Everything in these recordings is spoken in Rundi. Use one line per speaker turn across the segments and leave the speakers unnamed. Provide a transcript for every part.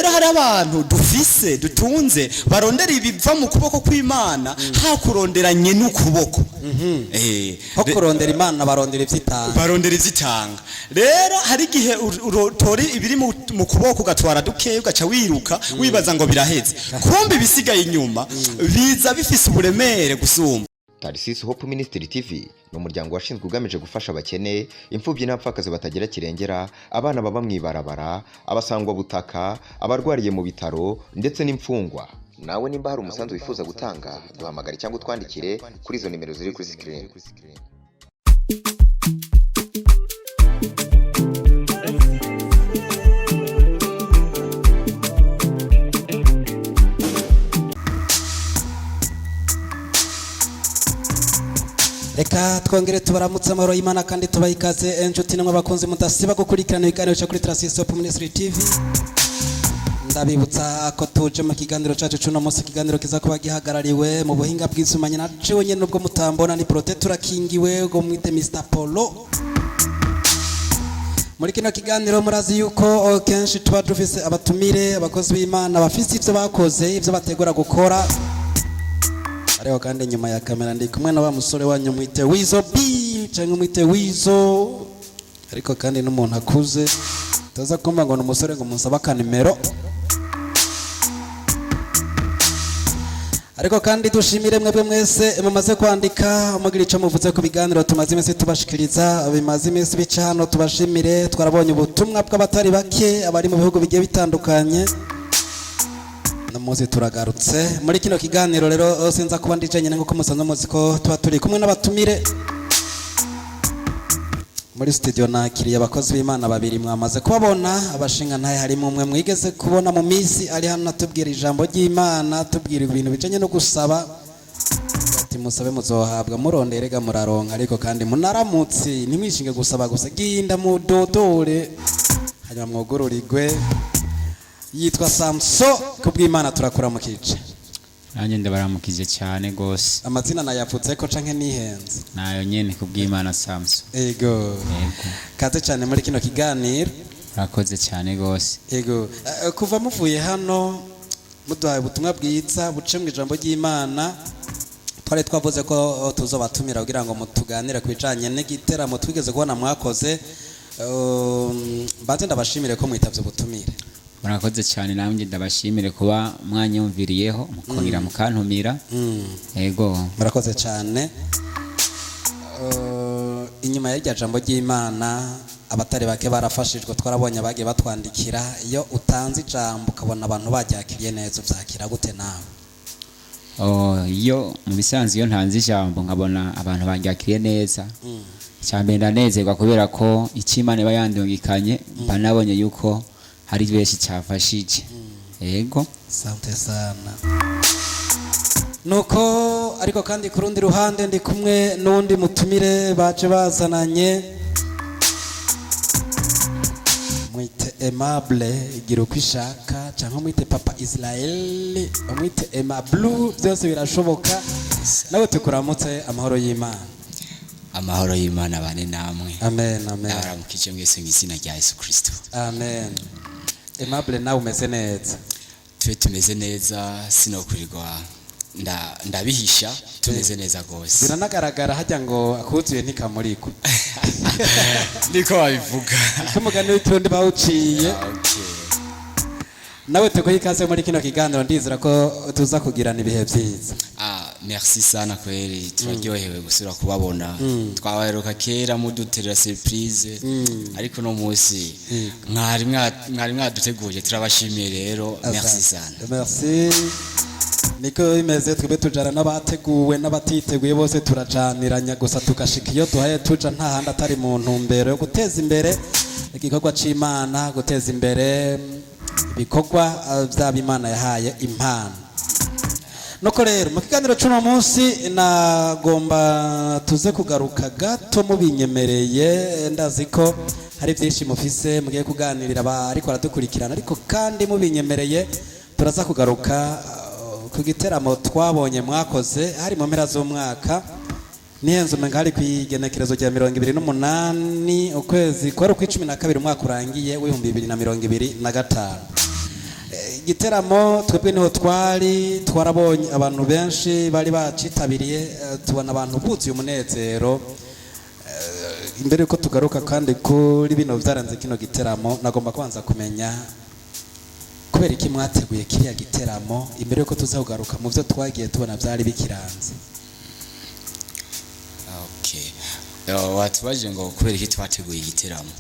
Rero hari abantu dufise dutunze barondera ibiva mu kuboko kw'Imana hakuronderanye n'ukuboko.
Ho kurondera Imana barondera ivyitanga.
Barondera ivyitanga. Rero hari igihe utora ibiri mu kuboko, ugatwara dukeya, ugaca wiruka wibaza ngo biraheze, kumbe ibisigaye inyuma biza bifise uburemere gusumba.
Tarisisi Hope Ministry TV ni umuryango washinzwe ugamije gufasha abakene, imfubyi n'abapfakazi batagira kirengera, abana baba mu ibarabara, abasangwabutaka, abarwariye mu bitaro ndetse n'imfungwa. Nawe nimba hari umusanzu wifuza gutanga, duhamagare cyangwa utwandikire kuri izo nimero ziri kuri screen.
Reka twongere tubaramutse amahoro y'Imana kandi tubahe ikaze, inshuti namwe abakunzi mudasiba gukurikirana ibiganiro cyo kuri Tarasisi Hope Ministry TV. Ndabibutsa ko tuje mu kiganiro cyacu cy'uno munsi, ikiganiro kiza kuba gihagarariwe mu buhinga bw'isumanye na jewe nyene, nubwo mutambona ni Prote, turakingiwe ubwo mwite Mr Polo. Muri kino kiganiro murazi yuko kenshi tuba dufise abatumire, abakozi b'Imana bafise ivyo bakoze, ivyo bategura gukora. Ariko kandi nyuma ya kamera ndi kumwe na wa musore wanyu mwite Wizo B cyangwa mwite Wizo, ariko kandi n'umuntu akuze taza kumva ngo ni umusore ngo musabe akanimero. Ariko kandi dushimire mwebwe mwese mumaze kwandika mugira icyo muvuze ku biganiro tumaze iminsi tubashikiriza, bimaze iminsi bica hano. Tubashimire, twarabonye ubutumwa bw'abatari bake abari mu bihugu bigiye bitandukanye. No munsi turagarutse muri kino kiganiro. Rero sinza kuba ndi jenyine nk'uko musanzwe muzi ko tuba turi kumwe n'abatumire muri studio. Nakiriye abakozi b'Imana babiri mwamaze kubabona, abashinga ntaye. Harimo umwe mwigeze kubona mu minsi ari hano atubwira ijambo ry'Imana, atubwira ibintu bijanye no gusaba, ati musabe muzohabwa, muronderega muraronka, ariko kandi munaramutse, ntimwishinge gusaba gusa, ginda mudodore hanyuma mwugururigwe. Yitwa Samso Kubw'Imana, turakuramukije.
Nanjye ndabaramukije cyane rwose.
Amazina nayavutse ko canke nihenze?
Nayo nyene, Kubw'Imana Samson.
Ego.
Yego.
Kaze cyane muri kino kiganiro.
Murakoze cyane rwose.
Ego. Kuva muvuye hano muduhaye ubutumwa bwiza buce mu ijambo ry'Imana, twari twavuze ko tuzobatumira kugira ngo mutuganire ku bijanye n'igiteramo twigeze kubona mwakoze. Mbanze ndabashimire ko mwitavye ubutumire.
Murakoze cyane, nanjye ndabashimire kuba mwanyumviriyeho mukongera mukantumira. Yego.
Murakoze cyane. Inyuma y'irya jambo ry'Imana abatari bake barafashijwe, twarabonye abagiye batwandikira. Iyo utanze ijambo ukabona abantu baryakiriye neza, ubyakira gute nawe?
Oh, iyo mu bisanzwe iyo ntanze ijambo nkabona abantu baryakiriye neza, cyambere ndanezerwa kubera ko icyo Imana iba yandungikanye mba nabonye yuko hari benshi cyafashije. Yego.
Sante sana. Nuko ariko kandi ku rundi ruhande ndi kumwe n'undi mutumire baje bazananye, mwite Aimable gira uko ishaka cyangwa mwite Papa Israel, mwite Aimable, byose birashoboka. Nawe tukuramutse, amahoro y'Imana.
Amahoro y'Imana bane namwe.
Amen, amen.
Ndabaramukije mwese mu izina rya Yesu Kristo.
Amen. Aimable, nawe umeze neza?
Tube tumeze neza, sinokurirwa ndabihisha, tumeze neza rwose.
Biranagaragara hajya ngo akuzuye ntikamurikwe.
Niko babivuga.
Ko umugani w'Ikirundi bawuciye.
Okay.
Nawe tuguhe ikaze muri kino kiganiro, ndizera ko tuza kugirana ibihe byiza.
Ah, merci sana kweli, turaryohewe gusubira kubabona. Twabaheruka kera muduterera surprise, ariko no munsi mwari mwaduteguye, turabashimiye rero, merci sana.
Merci. Niko bimeze, twebwe tujana n'abateguwe n'abatiteguye bose, turacaniranya gusa tugashika iyo duhaye tuja nta handi atari mu ntumbero yo guteza imbere igikorwa c'Imana, guteza imbere ibikorwa vy'abo Imana yahaye impano. Nuko rero mu kiganiro cy'uno munsi nagomba tuze kugaruka gato mubinyemereye. Ndazi ko hari byinshi mufise mugiye kuganirira ariko aradukurikirana, ariko kandi mubinyemereye turaza kugaruka ku giteramo twabonye mwakoze hari mu mpera z'umwaka. Nihenze umenga hari ku igenekerezo rya 28 ukwezi kwari ukw'icumi na kabiri, umwaka urangiye w'ibihumbi 2025. Igiteramo twebwe niho twari twarabonye abantu benshi bari bacitabiriye, tubona abantu buzuye umunezero. Imbere yuko tugaruka kandi kuri bino byaranze kino giteramo, nagomba kubanza kumenya kubera iki mwateguye kiriya giteramo, imbere yuko tuza kugaruka mu byo twagiye tubona byari bikiranze.
Okay. Watubajije ngo kubera iki twateguye igiteramo.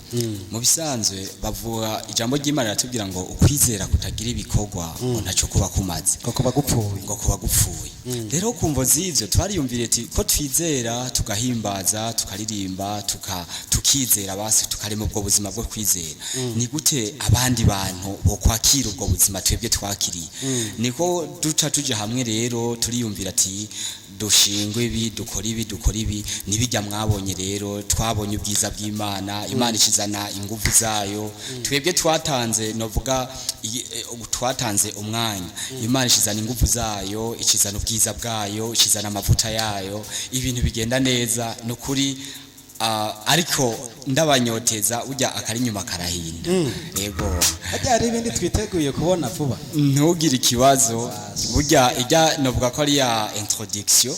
Mu bisanzwe bavuga ijambo ry'Imana riratubwira ngo ukwizera kutagira ibikorwa ngo ntacyo kuba kumaze,
ngo kuba gupfuye,
ngo kuba gupfuye. Rero kumvo z'ivyo twariyumviriye ati ko twizera tugahimbaza tukaririmba tukizera basi tukarema ubwo buzima bwo kwizera, ni gute abandi bantu bo kwakira ubwo buzima twebwe twakiriye? Niko duca tuja hamwe rero turiyumvira ati dushingwe ibi, dukora ibi, dukora ibi, nibijya mwabonye. Rero twabonye ubwiza bw'Imana, Imana ikizana ingufu zayo. Twebwe twatanze, novuga twatanze umwanya, Imana ikizana ingufu zayo, ikizana ubwiza bwayo, ikizana amavuta yayo, ibintu bigenda neza nukuri. Ariko ndabanyoteza ujya akari inyuma karahinda, yego.
Hajya hari ibindi twiteguye kubona vuba.
Ntugire ikibazo, burya ijya novuga ko ari ya introduction,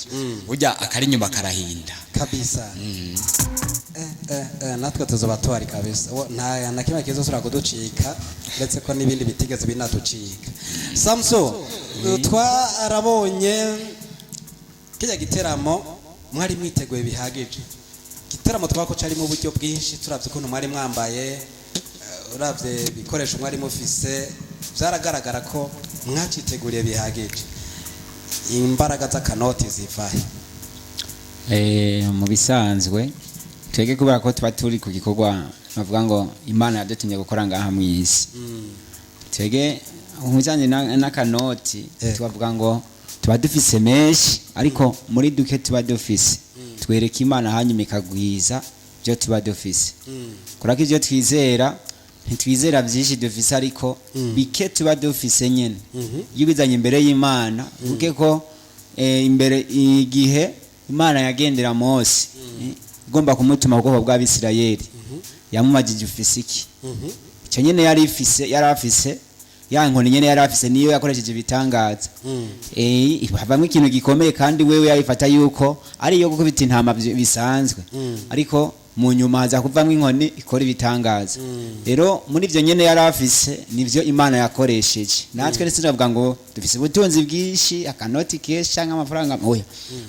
burya akari inyuma karahinda.
Kabisa. Natwe tuzoba tuhari kabisa. Nta na kimwe kizosubira kuducika, ndetse ko n'ibindi bitigeze binaducika. Samson, twarabonye kijya giteramo mwari mwiteguye bihagije. Igiteramo twako cyarimo uburyo bwinshi, turavye ukuntu mwari mwambaye, uravye ibikoresho mwari mufise, byaragaragara ko mwaciteguriye bihagije. Imbaraga z'akanoti zivahe?
Mu bisanzwe twebwe kubera ko tuba turi ku gikorwa bavuga ngo Imana yadutumye gukora ngaha mu isi, twebwe mu bijyanye n'akanoti tubavuga ngo tuba dufise menshi, ariko muri duke tuba dufise twereka Imana, hanyuma ikagwiza ibyo tuba dufise, kubera ko ibyo twizera ntitwizera byinshi dufise, ariko bike tuba dufise nyine iyo ubizanye imbere y'Imana, uvuge ko imbere igihe Imana yagendera Mose, igomba kumutuma ubwoko bw'Abisirayeli, yamumajije ufise iki? Icyo nyine yari ifise, yari afise ya nkoni nyine yari afise, niyo yakoresheje ibitangaza, havamwo ikintu gikomeye, kandi wewe yayifata yuko ari iyo gukubita intama bisanzwe, ariko mu nyuma haza kuvamwo inkoni ikora ibitangaza. Rero muri ibyo nyine yari afise nivyo Imana yakoresheje. Natwe ndetse turavuga ngo dufise ubutunzi bwinshi, akanoti kenshi cyangwa amafaranga, oya,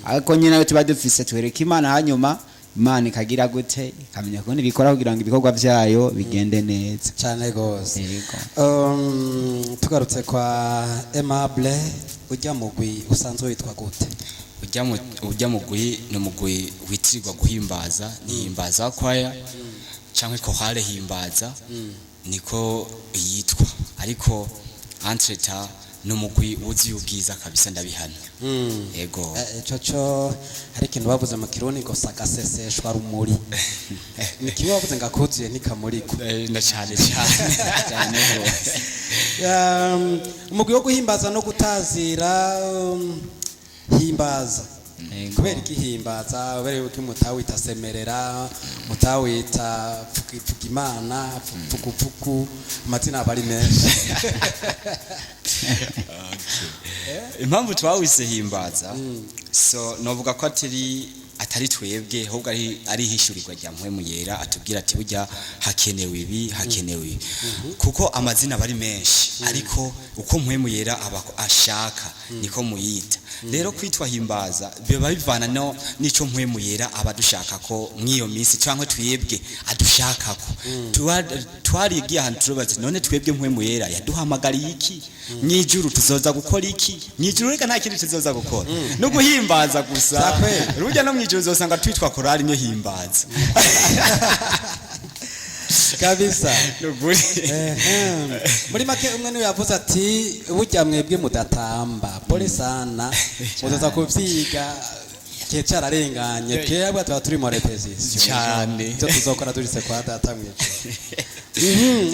ariko nyine ayo tuba dufise twereka Imana, hanyuma Imana ikagira gute? Ikamenya kubona ibikora kugira ngo ibikorwa byayo bigende neza.
Cyane rwose.
Yego.
Tugarutse kwa Aimable, ujya mugwi usanzwe witwa gute?
Ujya mugwi ni umugwi witirirwa guhimbaza, ni Himbaza kwaya cyangwa chorale Himbaza niko yitwa, ariko entreta ni umugwi wuzuye ubwiza kabisa, ndabihamya, yego.
Ico cyo hari ikintu bavuze mu Kirundi ngo sagaseseshwa rumuri, ni kimwe bavuze ngo akuzuye ntikamurikwa.
Na cyane cyane.
Cyane rwose.
Umugwi wo guhimbaza no gutazira, Himbaza.
Yego.
Kubera iki Himbaza? Kubera yuko mutawita Semerera, mutawita Vuga Imana, Vuguvugu, amazina aba ari menshi.
Impamvu twawise Himbaza, so novuga ko atari twebwe, ahubwo ari ihishurirwa rya Mpwemu Yera atubwira ati burya hakenewe ibi, hakenewe ibi, kuko amazina aba ari menshi, ariko uko Mpwemu Yera aba ashaka niko muyita. Rero kwitwa Himbaza biba bivana no nico Mpwemu Yera aba adushaka ko mw'iyo minsi, cyangwa twebwe adushaka ko twarigiye ahantu turubatse. None twebwe Mpwemu Yera yaduhamagariye iki mwijuru? Tuzoza gukora iki mwijuru? Reka nta kindi tuzoza gukora no guhimbaza gusa.
Sakwe.
Rujya no mwijuru uzosanga twitwa korali niyo Himbaza.
Kabisa.
Nukuri.
Ehem. Muri make umwe niwe yavuze ati burya mwebwe mudatamba, pole sana, muzoza kuvyiga igihe cararenganye, twebwe tuba turi mu répétition.
Cyane.
Ivyo tuzokora dushitse kwa data mwijuru.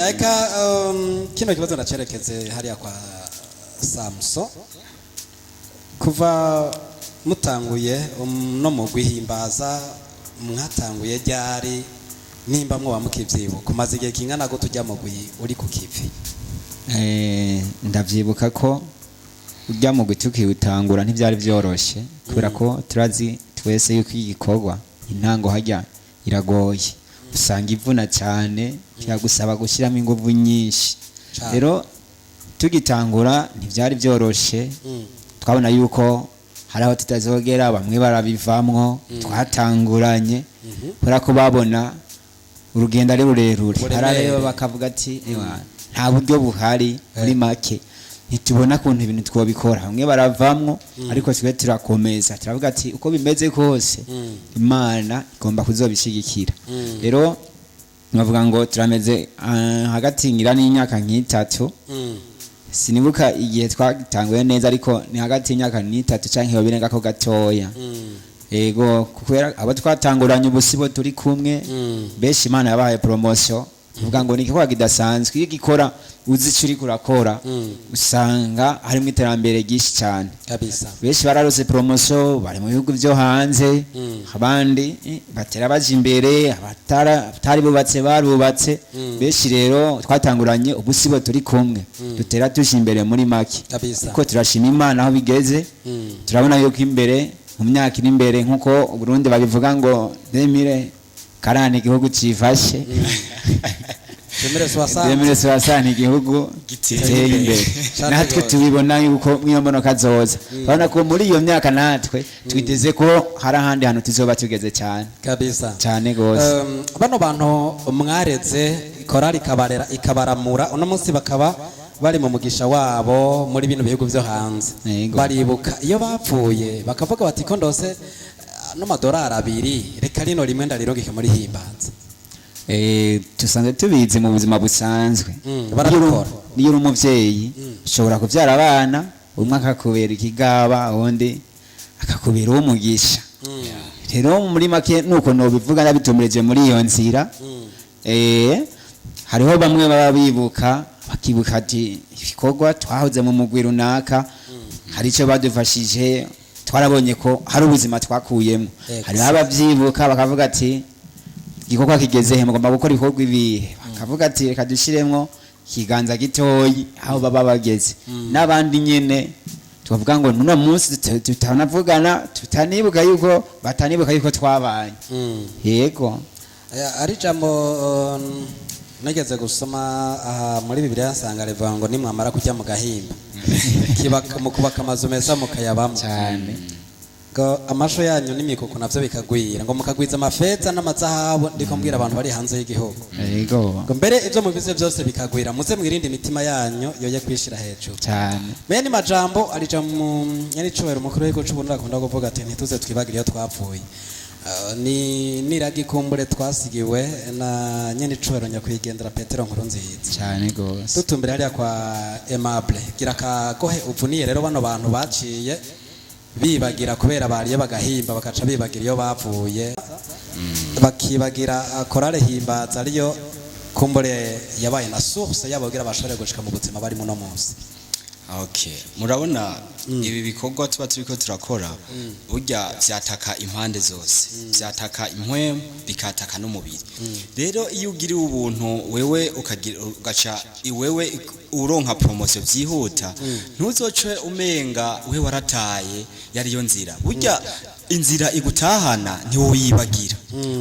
Eka kino kibazo ndacerekeze hariya kwa Samson. Kuva mutanguye no mu guhimbaza, mwatanguye ryari, nimba mwoba mukivyibuka? Umaze igihe kingana gute ujya mugwi uri ku kivi?
Ndavyibuka ko ujya mu guti ukiwutangura ntibyari byoroshye, kubera ko turazi twese yuko igikorwa intango hajya iragoye, usanga ivuna cyane, kiragusaba gushyiramo ingufu nyinshi.
Cane.
Rero tugitangura ntibyari byoroshye, twabona yuko hari aho tutazogera, bamwe barabivamwo twatanguranye kubera ko babona urugendo ari rurerure.
Uburemere.
Hari abareba bakavuga ati: "Ewa, nta buryo buhari, muri make ntitubona ukuntu ibintu twabikora." Bamwe baravamwo, ariko twe turakomeza, turavuga ati uko bimeze kose Imana igomba kuzobishyigikira. Rero bavuga ngo turameze hagati ngira n'imyaka nk'itatu, sinibuka igihe twatanguye neza, ariko ni hagati y'imyaka n'itatu canke yobirenga ko gatoya. Ego, kubera abo twatanguranye ubu sibo turi kumwe. Benshi Imana yabahaye promotion. Tuvuga ngo ni igikorwa kidasanzwe, iyo ugikora uzi icyo uriko urakora, usanga harimo iterambere ryinshi cyane. Benshi bararose promotion, bari mu bihugu byo hanze, abandi batera baja imbere, abatari bubatse barubatse. Benshi rero twatanguranye ubu sibo turi kumwe, dutera tuja imbere muri make. Kuko turashima Imana aho bigeze, turabona yuko imbere mu myaka iri imbere, nk'uko Burundi babivuga ngo 2040 igihugu cifashe,
2060.
2060 igihugu
Giteye
giteye imbere.
Cane
Natwe
gose.
tubibona yuko mw'iyo monoka zoza, urabona ko muri iyo myaka natwe twiteze ko hari ahandi hantu tuzoba tugeze cyane. Cyane gose.
Bano bantu mwareze, korali ikabarera ikabaramura, uno munsi bakaba bari mu mugisha wabo muri bino bihugu byo hanze,
Yego.
baribuka iyo bapfuye bakavuga bati ko ndose n'amadolari 2, reka rino rimwe ndarirungike muri Himbaza?
Dusanzwe tubizi mu buzima busanzwe.
Barabikora.
Niyo uri umuvyeyi ushobora kubyara abana, umwe akakubera ikigaba, uwundi akakubera uw'umugisha. Rero muri make nuko nobivuga ndabitumireje muri iyo nzira. Hariho bamwe baba bibuka, bakibuka ati ibikorwa twahoze mu mugwi runaka hari icyo badufashije, twarabonye ko hari ubuzima twakuyemo. Hariho ababyibuka bakavuga ati igikorwa kigeze he, mugomba gukora ibikorwa ibihe? Bakavuga ati reka dushyiremo ikiganza gitoyi aho baba bageze. N'abandi nyine tukavuga ngo nuno munsi tutanavugana, tutanibuka yuko batanibuka yuko twabanye. Yego.
Ari ijambo nigeze gusoma aha muri Bibiliya, nsanga rivuga ngo nimwamara kujya mu gahimba mu kubaka amazu meza mukayabamo,
Cyane.
ngo amasho yanyu n'imikuku navyo bikagwira, ngo mukagwiza amafeza n'amazahabu, ndiko mbwira abantu bari hanze y'igihugu,
Yego.
ngo mbere ibyo mubize byose bikagwira, muze mwirinde imitima yanyu yoye kwishira hejuru.
Cyane.
Mene majambo arija mu nyaricubahiro umukuru w'igihugu c'u Burundi akunda kuvuga ati ntituze twibagire iyo twapfuye. Ni niragikumbure twasigiwe na nyenicubahiro nyakwigendera Petero Nkurunziza.
Cyane gose.
Dutumbere hariya kwa Aimable, gira akagohe upfuniye rero bano bantu baciye bibagira kubera bariye bagahimba, bakaca bibagira iyo bavuye, bakibagira korale Himbaza ariyo kumbure yabaye na source yabo kugira bashobore gushika mu buzima bari muno munsi.
Okay, murabona ibi bikorwa tuba turiko turakora, burya vyataka impande zose, vyataka impwemu, bikataka n'umubiri. Rero iyo ugiriwe ubuntu wewe ukagira, ugaca iwewe uronka promotion vyihuta, ntuzoce umenga we warataye yariyo nzira. Burya inzira igutahana ntiwoyibagira.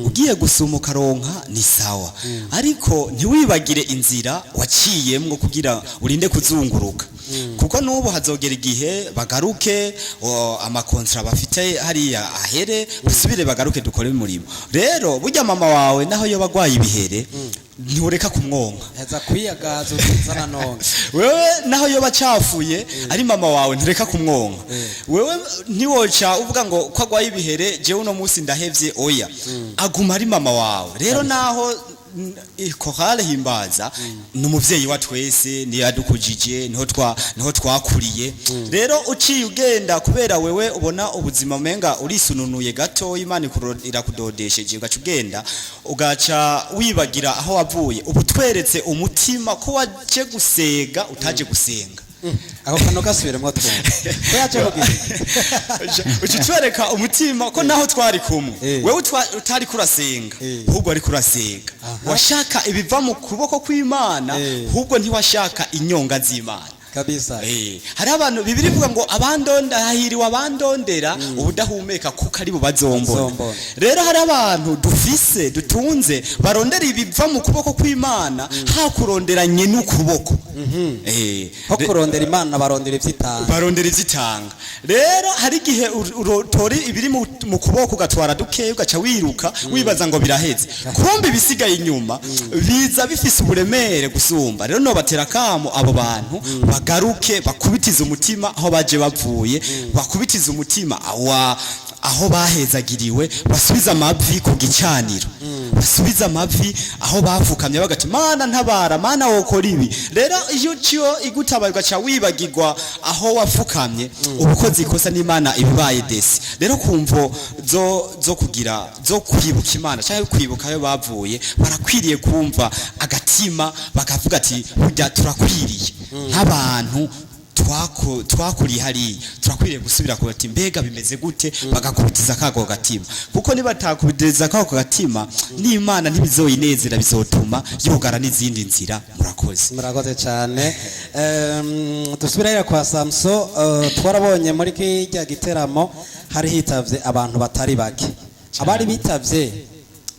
Ugiye gusuma ukaronka ni sawa, ariko ntiwibagire inzira waciyemwo kugira urinde kuzunguruka, kuko n'ubu hazogera igihe bagaruke, amakontra bafite hariya ahere, basubire bagaruke dukore umurimo. Rero burya mama wawe naho yoba agwaye ibihere, ntureka kumwonka.
Heza kwiyagaza utizana none.
Wewe naho yoba acafuye ari mama wawe, ntureka kumwonka. Wewe ntiwoca uvuga ngo ko agwaye ibihere jewe uno munsi ndahevye. Oya, aguma ari mama wawe. Rero naho korale Himbaza ni umuvyeyi wa twese, niyo yadukujije, niho twakuriye. Rero uciye ugenda kubera wewe ubona ubuzima umenga urisununuye gato, Imana irakudodesheje, ugaca ugenda ugaca wibagira aho wavuye, ubu tweretse umutima ko waje gusega utaje gusenga.
Ako kantu gasubiremo twumve ko yaje mu gihe.
Uca utwereka umutima ko naho twari kumwe, wewe utari kurasenga, ahubwo ari kurasenga, washaka ibiva mu kuboko kw'Imana, ahubwo ntiwashaka inyonga z'Imana.
Kabisa.
Hari abantu Bibiri ivuga ngo abandonda, hahiriwe abandondera ubudahumeka, kuko ari bo bazombona.
Bazombona.
Rero hari abantu dufise dutunze barondera ibiva mu kuboko kw'Imana, hakuronderanye n'ukuboko.
Ho kurondera Imana barondera ivyitanga.
Barondera ivyitanga. Rero hari igihe utora ibiri mu kuboko ugatwara dukeya, ugaca wiruka wibaza ngo biraheze, kumbe ibisigaye inyuma biza bifise uburemere gusumba. Rero nobatera kamo abo bantu bagaruke, bakubitize umutima aho baje bavuye, bakubitize umutima aho bahezagiriwe, basubize amavi ku gicaniro, basubize amavi aho bapfukamye bagati: "Mana ntabara, Mana wokora ibi." Rero iyo uciyo igutabaye ugaca wibagirwa aho wapfukamye, uba ukoze ikosa n'Imana ibibaye desi. Rero kumvo zo kugira zo kwibuka Imana cyangwa kwibuka ayo bavuye, barakwiriye kumva agatima bakavuga ati: "Burya turakwiriye nk'abantu twakuriye hariya, turakwiriye gusubira ku bati mbega bimeze gute?" Bagakubitiza kako gatima, kuko nibatakubitiza kako gatima n'Imana ntibizoyinezera, bizotuma yugara n'izindi nzira. Murakoze.
Murakoze cyane. Dusubire kwa Samso. Twarabonye muri kirya giteramo hari hitavye abantu batari bake. Abari bitavye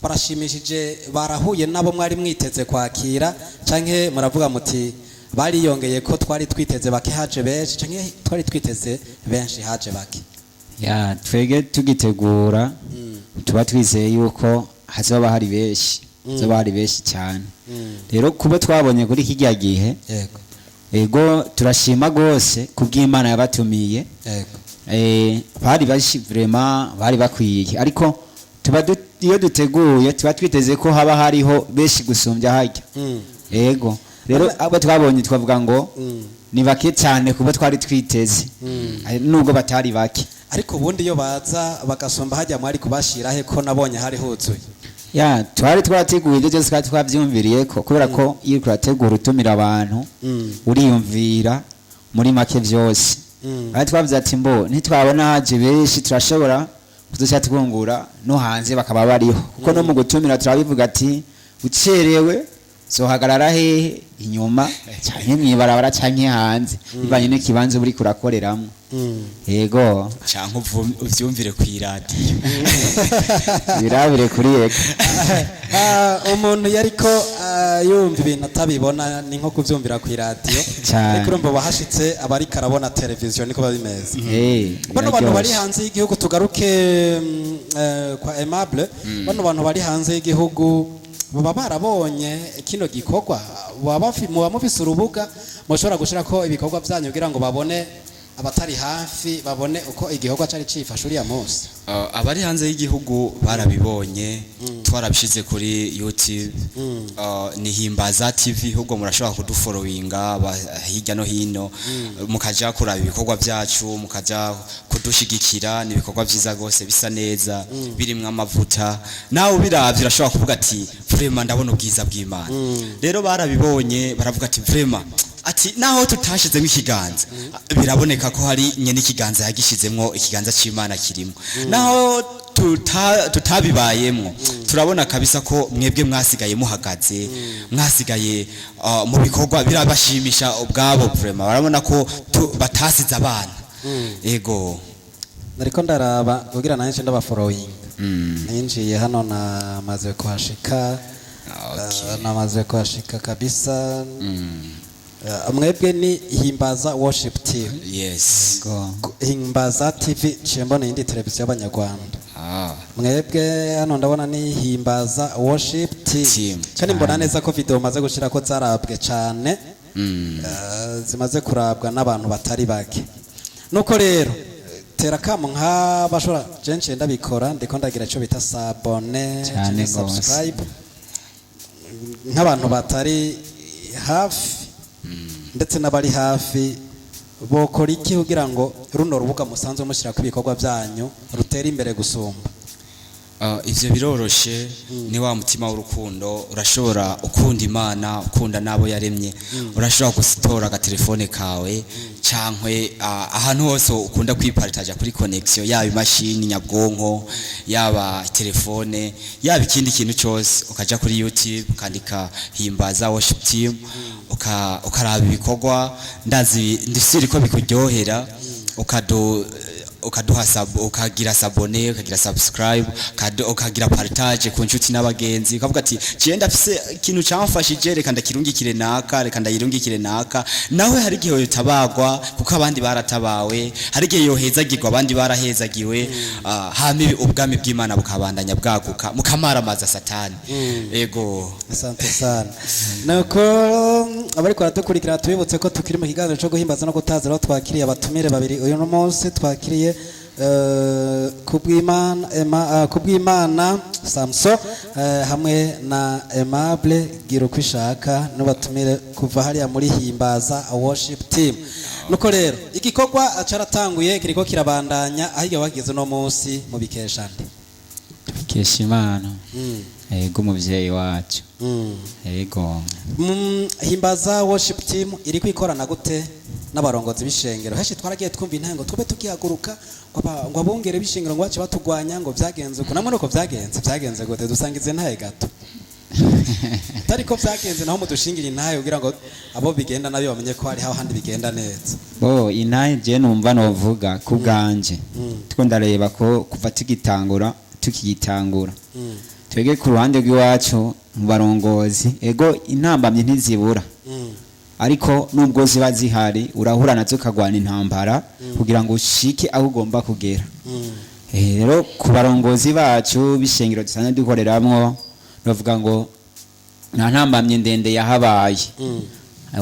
barashimishije, barahuye nabo mwari mwiteze kwakira, canke muravuga muti bariyongeye ko twari twiteze bake haje benshi, canke twari twiteze benshi haje bake?
Ya, twege tugitegura tuba twizeye yuko hazoba hari benshi, hazoba hari benshi cyane. Rero kuba twabonye kuri kirya gihe, ego, turashima rwose kubw'Imana yabatumiye. Bari benshi vraiment, bari bakwiye, ariko tuba iyo duteguye tuba twiteze ko haba hariho benshi gusumbya harya. Ego, rero abo twabonye twavuga ngo ni bake cyane kubo twari twiteze, nubwo batari bake.
Ariko ubundi iyo baza bagasomba hajya mwari kubashira he, ko nabonye hari huzuye?
Ya, twari twarateguye ibyo byose, twari twabyumviriye ko, kubera ko iyo uriko urategura utumira abantu, uriyumvira muri make byose. Twari twavuze ati mbo ntitwabona haje benshi, turashobora kuzoca twungura no hanze bakaba bariho, kuko no mu gutumira turabivuga ati ucerewe zohagarara hehe? Inyuma canke mw'ibarabara canke hanze, bivanye n'ikibanza uriko urakoreramwo. Yego.
Canke uvyumvire kw'iradiyo.
Birabire kuri eka.
Umuntu yariko yumva ibintu atabibona ni nko kuvyumvira ku iradiyo.
Cyane.
Ariko urumva wahashitse aba ariko arabona televiziyo, niko biba bimeze. Bano bantu bari
Biraryoshe.
hanze y'igihugu, tugaruke kwa Aimable. Bano bantu bari hanze y'igihugu baba barabonye kino gikorwa, muba mufise urubuga mushobora gushirako ibikorwa byanyu kugira ngo babone, abatari hafi babone uko igikorwa cari cifashe uriya munsi?
Abari hanze y'igihugu barabibonye, twarabishize kuri YouTube, ni Himbaza TV. Ahubwo murashobora kudufollowinga hirya no hino, mukaja kuraba ibikorwa byacu, mukaja kudushigikira. Ni ibikorwa byiza rwose, bisa neza, birimwo amavuta. Nawe ubiravye urashobora kuvuga ati: "Vraiment ndabona ubwiza bw'Imana." Rero barabibonye baravuga ati: "Vraiment," ati, "naho tutashizemo ikiganza, biraboneka ko hari nyene ikiganza yagishizemwo, ikiganza c'Imana kirimo. Naho tutabibayemwo, turabona kabisa ko mwebwe mwasigaye muhagaze, mwasigaye mu bikorwa birabashimisha ubwabo." Vraiment barabona ko batasize abana. Ego.
Nariko ndaraba kugira nanje ndabafollowing. Ninjiye hano, namaze kuhashika. Namaze kuhashika kabisa. Mwebwe ni Himbaza Worship Team?
Yes.
Go.
Himbaza TV, ciye mbona iyindi televiziyo y'abanyarwanda. Mwebwe hano ndabona ni Himbaza Worship Team.
Team.
Kandi mbona neza ko video maze gushira ko zarabwe cane, zimaze kurabwa n'abantu batari bake. Nuko rero tera kamo nk'abashobora, jenshi ndabikora, ndiko ndagira ico bita s'abonner
Cane
canke
gose.
subscribe, nk'abantu batari hafi ndetse n'abari hafi bokora iki kugira ngo runo rubuga musanzwe mushyira ku ibikorwa byanyu rutere imbere gusumba?
Ivyo biroroshe. Ni wa mutima w'urukundo. Urashobora ukunda Imana, ukunda n'abo yaremye, urashobora gutora agatelefone kawe cankwe ahantu hose ukunda kwiparitaja kuri connection, yaba imashini nyabwonko, yaba telefone, yaba ikindi kintu cyose, ukaja kuri YouTube ukandika Himbaza Worship Team, ukaraba ibikorwa. Ndazi ndisiri ko bikuryohera, ukaduha ukagira s'abonner, ukagira subscribe, ukagira partage ku nshuti n'abagenzi, ukavuga ati: "Je ndafise ikintu camfashije, reka ndakirungikire naka, reka ndayirungikire naka." Nawe hari igihe yotabagwa kuko abandi baratabawe, hari igihe yohezagirwa abandi barahezagiwe. Hama ubwami bw'Imana bukabandanya bwaguka, mukamaramaza Satani. Ego.
Asante sana. Nuko abariko baradukurikira, tubibutse ko tukiri mu kiganiro cyo guhimbaza no gutazira, aho twakiriye abatumire babiri. Uyu munsi twakiriye Kubwimana Kubwimana Samson hamwe na Aimable Girukwishaka, n'abatumire kuva hariya muri Himbaza Worship Team. Nuko rero igikorwa caratanguye, kiriko kirabandanya. Aho igihe wageze uno munsi mubikesha nde?
Tubikesha Imana, ego, umuvyeyi wacu. Ego.
Himbaza Worship Team iri kwikorana gute n'abarongozi b'ishengero? Henshi twaragiye twumva intango tube tugihaguruka ngo abungere b'ishengero ngo bace batugwanya, ngo vyagenze uko. Namwe nuko vyagenze? Vyagenze gute? Dusangize ntaye gato. Atari ko vyagenze naho, mudushingira intahe kugira ngo abo bigenda nabi bamenye ko hariho ahandi bigenda neza.
Bo intahe je numva novuga ku bwanje, tuko ndareba ko kuva tugitangura, tukigitangura twebwe ku ruhande rw'iwacu mu barongozi, ego, intambamyi ntizibura, ariko nubwo ziba zihari urahura nazo ukagwana intambara kugira ngo ushike aho ugomba kugera. Rero ku barongozi bacu b'ishengero dusanzwe dukoreramwo, bavuga ngo nta ntambamyi ndende yahabaye.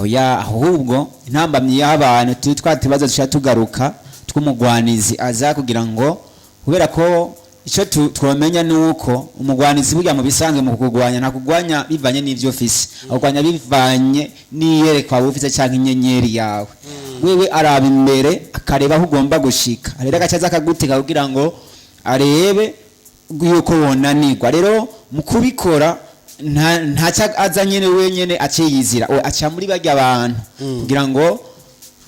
Oya, ahubwo intambamyi yahabaye turi twa tubazo dushaka tugaruka tw'umugwanizi aza kugira ngo, kubera ko icyo twomenya ni uko umugwanizi burya mu bisanzwe mu kugwanya ntakugwanya bivanye n'ivyo ufise, akugwanya bivanye n'iyerekwa wowe ufise canke inyenyeri yawe. Wewe araba imbere, akareba aho ugomba gushika, rero agaca aza akagutega kugira ngo arebe yuko wonanirwa. Rero mu kubikora ntacyo aza nyene wenyene aciyizira, aca muri barya bantu kugira ngo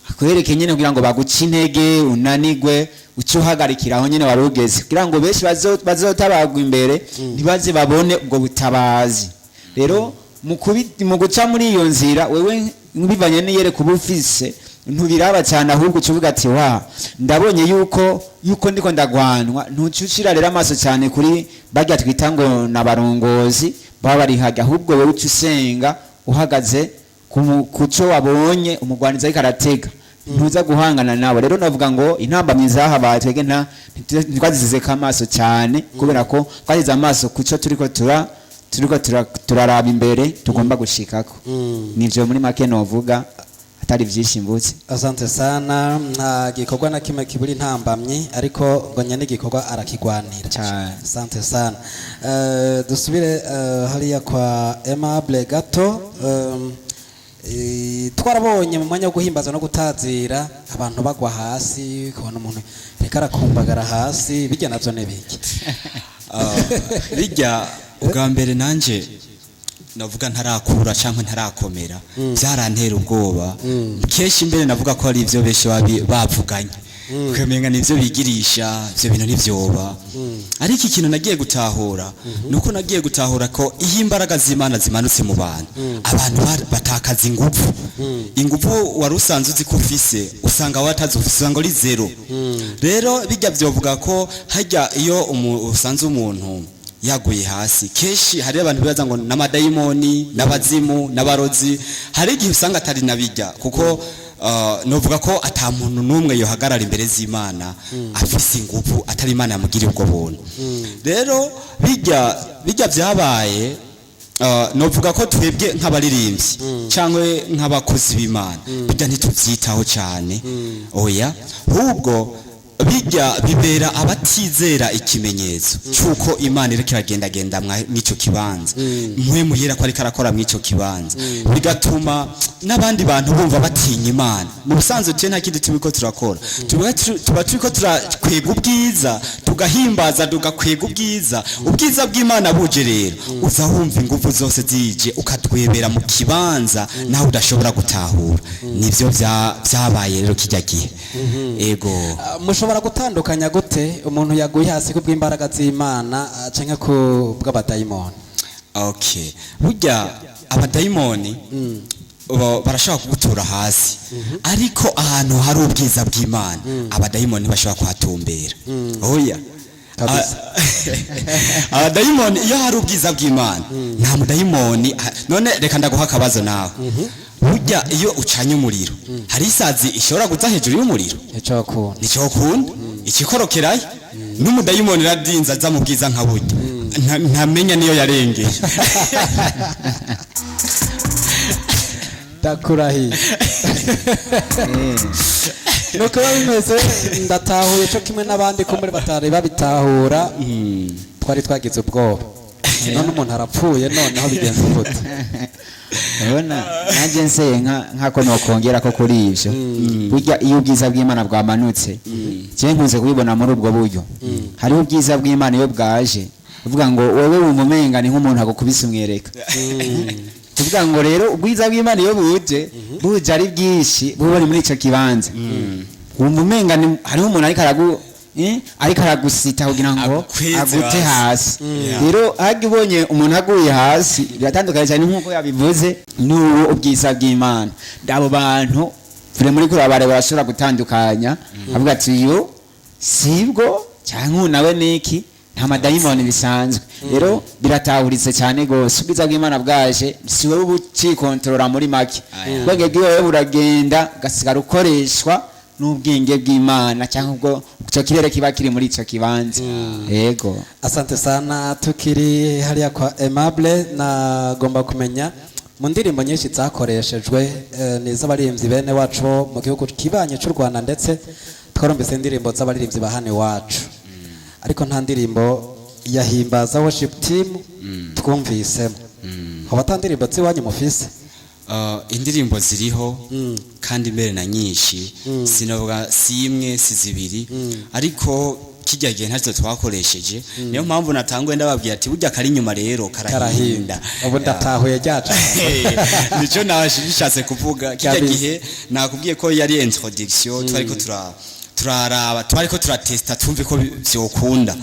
akwereke nyene, kugira ngo baguce intege, unanigwe, uce uhagarikira aho nyene wari ugeze, kugira ngo benshi bazotabagwa imbere ntibaze babone ubwo butabazi. Rero mu guca muri iyo nzira, wewe bivanye n'iyereka uba ufise ntubiraba cyane, ahubwo uca uvuga ati: "Wa ndabonye yuko ndiko ndagwanwa." Ntuca ushira rero amaso cyane kuri barya twita ngo n'abarongozi baba bari hajya, ahubwo wewe uca usenga uhagaze ku cyo wabonye umugwanizi ariko aratega, ntuza guhangana nawe. Rero navuga ngo intambamyi zahabaye twebwe ntitwazizeko amaso cyane, kubera ko twasize amaso ku cyo turiko turaraba imbere tugomba gushikako. Nivyo muri make novuga, atari vyinshi mvutse.
Asante sana. Nta gikorwa na kimwe kibura intambamyi, ariko ngo nyene igikorwa arakigwanira.
Cyane.
Asante sana. Dusubire hariya kwa Aimable gato. Twarabonye mu mwanya wo guhimbaza no gutazira abantu bagwa hasi, kubona umuntu reka arakumbagara hasi, bijya navyo n'ibiki?
Bijya ubwa mbere nanje navuga ntarakura cyangwa ntarakomera, byarantera ubwoba kenshi. Mbere navuga ko ari ibyo benshi bavuganye, ukamenga nivyo bigirisha, ivyo bintu ntivyoba. Ariko ikintu nagiye gutahura nuko nagiye gutahura ko iyo imbaraga z'Imana zimanutse mu bantu, abantu batakaza ingufu. Ingufu wari usanzwe uzi ko ufise, usanga watazi, usanga uri zero. Rero bijya byovuga ko hajya iyo usanze umuntu yaguye hasi, kenshi hari abantu bibaza ngo n'amadayimoni, n'abazimu, n'abarozi. Hari igihe usanga atari nabijya, kuko novuga ko ata muntu n'umwe yohagarara imbere z'Imana afise ingufu atari Imana yamugiriye ubwo buntu. Rero bijya byabaye, novuga ko twebwe nk'abaririmbyi cyangwa nk'abakozi b'Imana bijya ntitubyitaho cyane, oya. Ahubwo bijya bibera abatizera ikimenyetso cy'uko Imana iriko iragendagenda mw'icyo kibanza, mwe muhera ko ariko arakora mw'icyo kibanza, bigatuma n'abandi bantu bumva batinya Imana. Mu busanzwe twe nta kindi turiko turakora, tuba turiko turakwega ubwiza.
Tugahimbaza, tugakwega ubwiza, ubwiza bw'Imana buje. Rero uza wumva ingufu zose zije, ukatwebera mu kibanza nawe udashobora gutahura. Nivyo byabaye rero kijya gihe, ego.
Ah, mushobora gutandukanya gute umuntu yaguye hasi ku bw'imbaraga z'Imana, canke ku bw'abadayimoni?
Okay, burya abadayimoni barashobora kugutura hasi, ariko ahantu hari ubwiza bw'Imana abadayimoni ntibashobora kuhatumbera, oya.
Kabisa.
Abadayimoni, iyo hari ubwiza bw'Imana nta mudayimoni. None reka ndaguha akabazo nawe. Burya iyo ucanye umuriro, hari isazi ishobora guza hejuru y'umuriro?
Ico kuntu.
Nicyo kunda ikikorokerayo n'umudayimoni radinze aza mu bwiza nka burya, ntamenya niyo yarengeye.
Ndakurahiye, nuko biba bimeze. Ndatahuye cyo kimwe n'abandi ko muri batari babitahura. Twari twagize ubwoba, none umuntu arapfuye, noneho bigenze gute?
Urabona nanjye nseye nkako nokongera ko kuri ibyo, burya iyo ubwiza bw'Imana bwamanutse, njye nkunze kubibona muri ubwo buryo. Hariho ubwiza bw'Imana iyo bwaje, uvuga ngo wowe wumva umenga ni nk'umuntu agukubise umwereka. Tuvuga ngo rero ubwiza bw'Imana iyo buje, buje ari bwinshi, buba buri muri icyo kibanza, wumva umenga hariho umuntu ariko ariko aragusita kugira ngo
Agukweze
agute
hasi.
hasi. Rero hajya ubonye umuntu aguye hasi, biratandukanye cyane nk'uko yabivuze n'ubu ubwiza bw'Imana. Abo bantu vure muri kurabare barashobora gutandukanya, avuga ati uyu sibwo cyangwa uyu nawe niki, nta madayimoni bisanzwe. Rero biratahuritse cyane rwose, ubwiza bw'Imana bwaje si wowe uba ucikontorora muri make. Ubwenge bwiwe buragenda, ugasigara ukoreshwa n'ubwenge bw'Imana cyangwa ubwo icyo kirere kiba kiri muri icyo kibanza, yego.
Asante sana. Tukiri hariya kwa Aimable, nagomba kumenya mu ndirimbo nyinshi zakoreshejwe, ni iz'abaririmbyi bene wacu bo mu gihugu kibanye cy'u Rwanda, ndetse twarumvise indirimbo z'abaririmbyi ba hano iwacu, ariko nta ndirimbo ya Himbaza Worship Team twumvisemo. Hoba ata ndirimbo z'iwanyu mufise?
Indirimbo ziriho kandi mbere na nyinshi, sinovuga si imwe si zibiri, ariko kijya gihe ntacyo twakoresheje. Niyo mpamvu natanguye ndababwira ati burya kari inyuma rero karahinda.
Karahinda. Ubu ndatahuye ryacu.
Nicyo nashatse kuvuga. Kijya
Kabisa.
gihe nakubwiye ko yari introduction, twariko turaraba, twariko turatesta twumve ko vyokunda.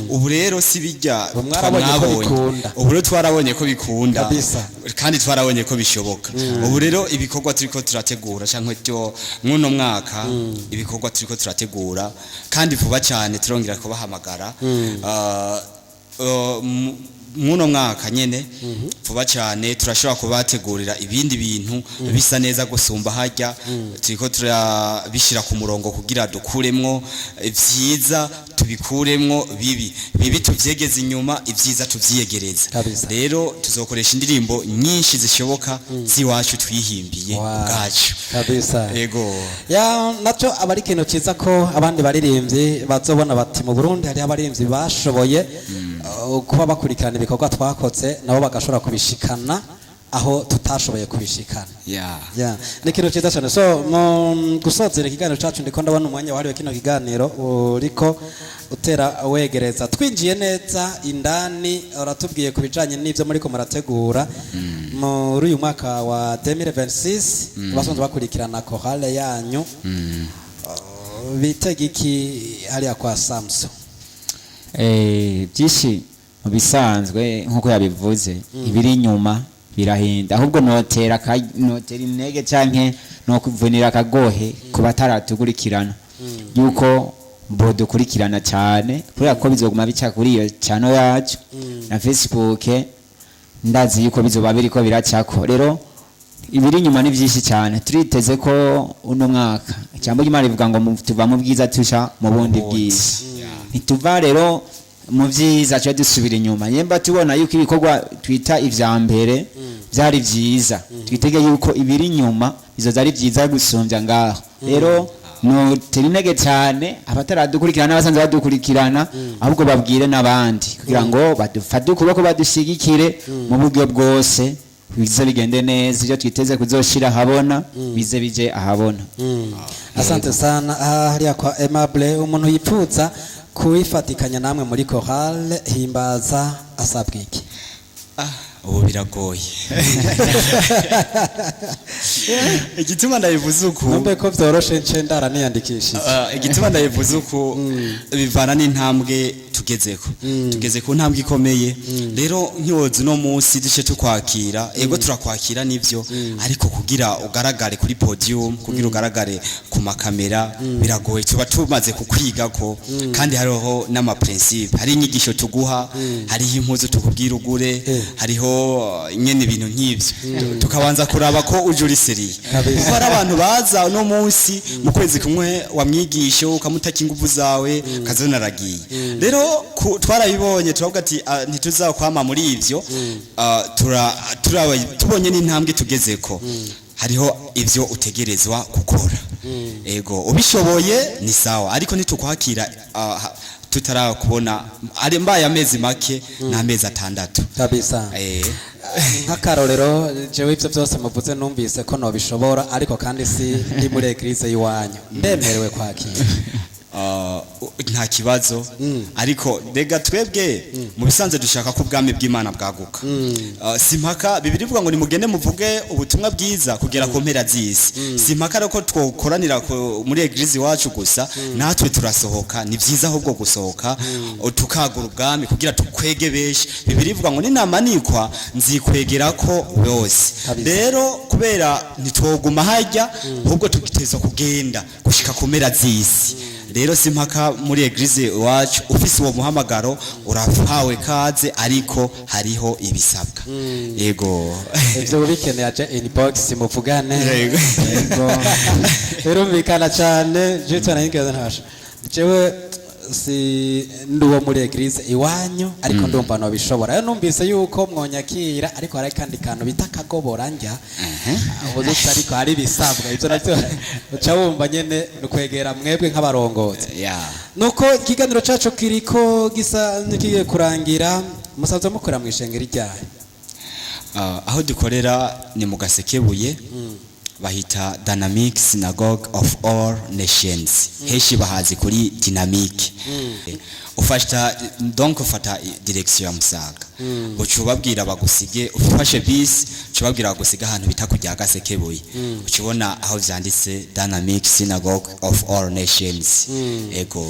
Ubu rero si bijya.
Ubu mwarabonye ko
mwabonye.
bikunda.
Ubu rero twarabonye ko bikunda.
Kabisa.
Kandi twarabonye ko bishoboka. Ubu rero ibikorwa turiko turategura canke byo mw'uno mwaka, ibikorwa turiko turategura kandi vuba cyane turongera kubahamagara. Mw'uno mwaka nyene vuba cyane turashobora kubategurira ibindi bintu bisa neza gusumba harya. Turiko turabishyira ku murongo kugira dukuremwo vyiza, tubikuremwo bibi, bibi tuvyegeze inyuma, ibyiza tuvyiyegereze.
Kabisa.
Rero tuzokoresha indirimbo nyinshi zishoboka z'iwacu twihimbiye
Wow.
ubwacu.
Kabisa.
Ego.
Ya, nacyo aba ari ikintu cyiza ko abandi baririmbyi bazobona bati mu Burundi hariho abaririmbyi bashoboye kuba bakurikirana ibikorwa twakoze, nabo bagashobora kubishikana aho tutashoboye kubishikana. Ya, ni ikintu cyiza cyane. So mu gusozera ikiganiro cyacu, ndiko ndabona umwanya wahariwe kino kiganiro uriko utera wegereza. Twinjiye neza indani, uratubwiye ku bijanye n'ibyo muriko murategura muri uyu mwaka wa 2026. Basanzwe bakurikirana chorale yanyu, bitega iki hariya kwa Samson?
Byinshi mu bisanzwe nk'uko yabivuze, ibiri inyuma birahinda. Ahubwo notera intege canke nokuvunira akagohe ku bataratukurikirana yuko bodukurikirana cyane, kubera ko bizoguma bica kuri iyo channel yacu na Facebook. Ndazi yuko bizoba biriko biracako. Rero ibiri inyuma ni byinshi cyane. Turiteze ko uno mwaka, ijambo ry'Imana rivuga ngo tuva mu bwiza tuja mu bundi bwiza. Ntituva rero mu byiza tuba dusubira inyuma. Nyemba tubona yuko ibikorwa twita ivya mbere byari byiza, twitege yuko ibiri inyuma bizoza ari byiza gusumbya ngaho. Rero notera intege cyane abataradukurikirana n'abasanzwe badukurikirana, ahubwo babwire n'abandi kugira ngo badufate ukuboko, badushigikire mu buryo bwose, bize bigende neza. Ibyo twiteze kuzoshira ahabona bize bije ahabona.
Asante sana. Hariya kwa Aimable, umuntu yipfuza Kuwifatikanya namwe muri chorale Himbaza asabwa iki?
Ah, ubu biragoye. Igituma ndabivuze uku,
Numve ko vyoroshe, nce ndara niyandikishije.
Igituma ndabivuze uku, bivana n'intambwe tugezeko. Tugeze ku ntambwe ikomeye. Rero nkiwoza uno munsi duce tukwakira, ego turakwakira nivyo, ariko kugira ugaragare kuri podium, kugira ugaragare ku makamera, biragoye. Tuba tumaze kukwigako, kandi hariho n'ama principe, hari inyigisho tuguha, hariho impuzu tukubwira ugure, hariho nyene ibintu nk'ivyo. Tukabanza kuraba ko uje uri sérieux. Kuko hari abantu baza uno munsi, mu kwezi kumwe wamwigisha ukamutaka ingufu zawe, kazonaragiye. Rero twarabibonye, turavuga ati: "Ah, ntituzakwama muri ivyo." Tubonye n'intambwe tugezeko, hariho ivyo utegerezwa gukora. Ego, ubishoboye ni sawa, ariko ntitukwakira tutarakubona ari mbaye amezi make n'amezi 6.
Kabisa. Nk'akarorero, jewe ivyo byose muvuze numvise ko nobishobora, ariko kandi si ndi muri église y'iwanyu, ndemerewe kwakira?
Nta kibazo, ariko rega twebwe mu bisanzwe dushaka ko ubwami bw'Imana bwaguka. Si mpaka Bibiri ivuga ngo nimugende muvuge ubutumwa bwiza kugera ku mpera z'isi. Si mpaka rero ko twokoranira muri église iwacu gusa, natwe turasohoka. Ni byiza ahubwo gusohoka, tukagura ubwami kugira tukwege benshi. Bibiri ivuga ngo ninamanikwa nzikwegera ko bose. Rero kubera ntitwoguma hajya, ahubwo tugitezwa kugenda gushika ku mpera z'isi. Rero si mpaka muri église iwacu. Ufise uwo muhamagaro urahawe kaze, ariko hariho ibisabwa, yego.
Ivyo bikeneye aje inbox muvugane.
Yego.
Birumvikana cyane. Je twanayigeze ntasha, jewe si ndi uwo muri église iwanyu, ariko ndumva nobishobora. Rero numvise yuko mwonyakira, ariko hari kandi kantu bita akagobora njya ubu, ariko hari ibisabwa. Ibyo navyo uca wumva nyene ni ukwegera mwebwe nk'abarongozi. Nuko ikiganiro cacu kiriko gisa n'ikigiye kurangira. Musanzwe mukora mu ishengero ryayo?
Aho dukorera ni mu Gasekebuye, bahita Dynamic Synagogue of All Nations, henshi bahazi kuri Dynamic. Ufata, donc ufata direction ya Musaga, uca ubabwira bagusige. Ufashe bisi, uca ubabwira bagusiga ahantu bita kujya Gasekebuye, uca ubona aho vyanditse Dynamic Synagogue of All Nations, ego.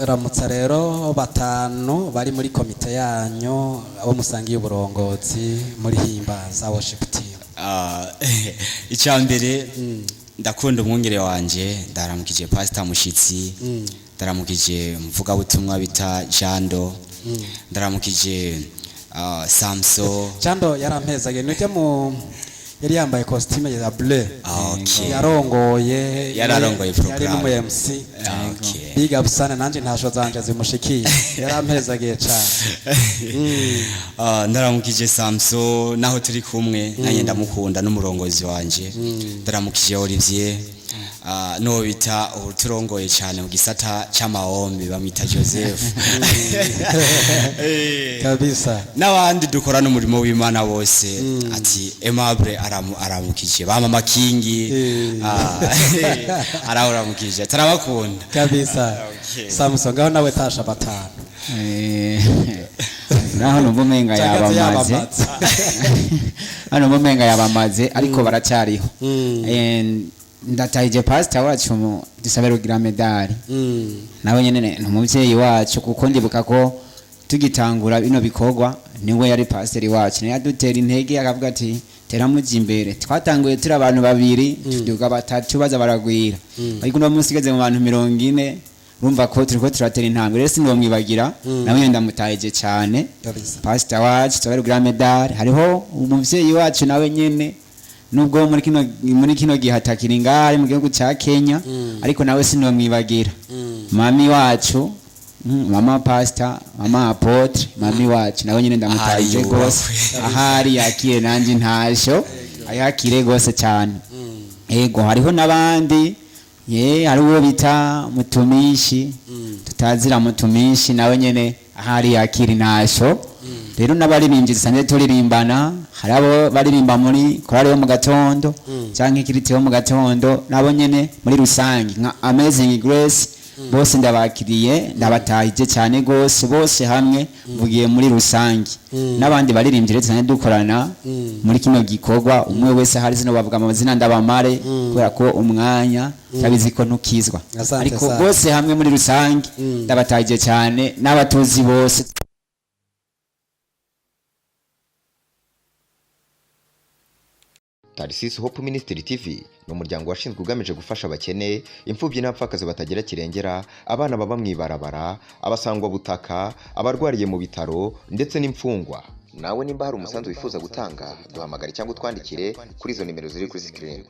Ramutsa rero batanu bari muri komite yanyu, abo musangiye uburongozi muri Himbaza Worship Team.
Icya mbere, ndakunda umwungere wanje, ndaramukije Pastor Mushitsi, ndaramukije umuvugabutumwa bita Jando, ndaramukije Samso.
Jando yarampezaga, nujya mu yari yambaye costume ya bleu. Yarongoye.
Yararongoye
yari
programme.
n'umu MC. Big up sana, nanje ntasho zanje zimushikiye, yarampezagiye cyane.
Ndaramukije Samso naho turi kumwe, nanjye ndamukunda n'umurongozi wanje. Ndaramukije Olivier, n'uwo bita uturongoye cyane mu gisata c'amahombi, bamwita Joseph. N'abandi dukorana umurimo w'Imana bose, ati Aimable aramukije ba Mama Kingi. Araramukije, turabakunda.
Kabisa. Samson, ngaho nawe tasha batanu.
Naho numva umenga
Canke
yabamaze.
yabamaze.
Hano numva umenga yabamaze, ariko baracyariho. Ndatahije pastor wacu Dusabe Rugira Medali, nawe nyene ni umuvyeyi wacu, kuko ndibuka ko tugitangura bino bikorwa niwe yari pasiteri wacu, niwe yadutera intege akavuga ati: "Tera muja imbere." Twatanguye turi abantu babiri, tuduga batatu, baza baragwira, ariko uno munsi igeze mu bantu 40. Urumva ko turiko turatera intambwe. Rero sindomwibagira, nawe nyene ndamutahije cyane. Pastor wacu Dusabe Rugira Medali. Hariho umuvyeyi wacu nawe nyene, nubwo muri kino gihe atakiri ngaha, ari mu gihugu ca Kenya, ariko nawe sinomwibagira, mami wacu, mama pastor, mama apôtre, mami wacu nawe nyine ndamutahije
Ahari
gose.
yubahwe.
Ahari yakire nanje ntasho ayakire gose cyane. Ego, hariho n'abandi, ye hari uwo bita Mutumishi, tutazira Mutumishi, nawe nyene ahari yakira intasho. Rero n'abaririmbyi dusanzwe turirimbana, hari abo baririmba muri korali yo mu gatondo canke ikiriti yo mu gatondo, nabo nyene muri rusange nka Amazing Grace. Bose ndabakiriye, ndabatahije cyane gose, bose hamwe mvugiye muri rusange, n'abandi baririmbyi rero cyane dukorana muri kino gikorwa. Umwe wese hari zino bavuga amazina ndabamare, kubera ko umwanya utabizi ko ntukizwa.
Asante
Ariko
sana.
bose hamwe muri rusange ndabatahije cyane n'abatuzi bose.
Tarisisi Hope Ministry TV ni umuryango washinzwe ugamije gufasha abakene, imfubyi n'abapfakazi batagira kirengera, abana baba mu ibarabara, abasangwabutaka, abarwariye mu bitaro ndetse n'imfungwa. Nawe nimba hari umusanzu wifuza gutanga, duhamagare cyangwa utwandikire kuri izo nimero ziri kuri screen.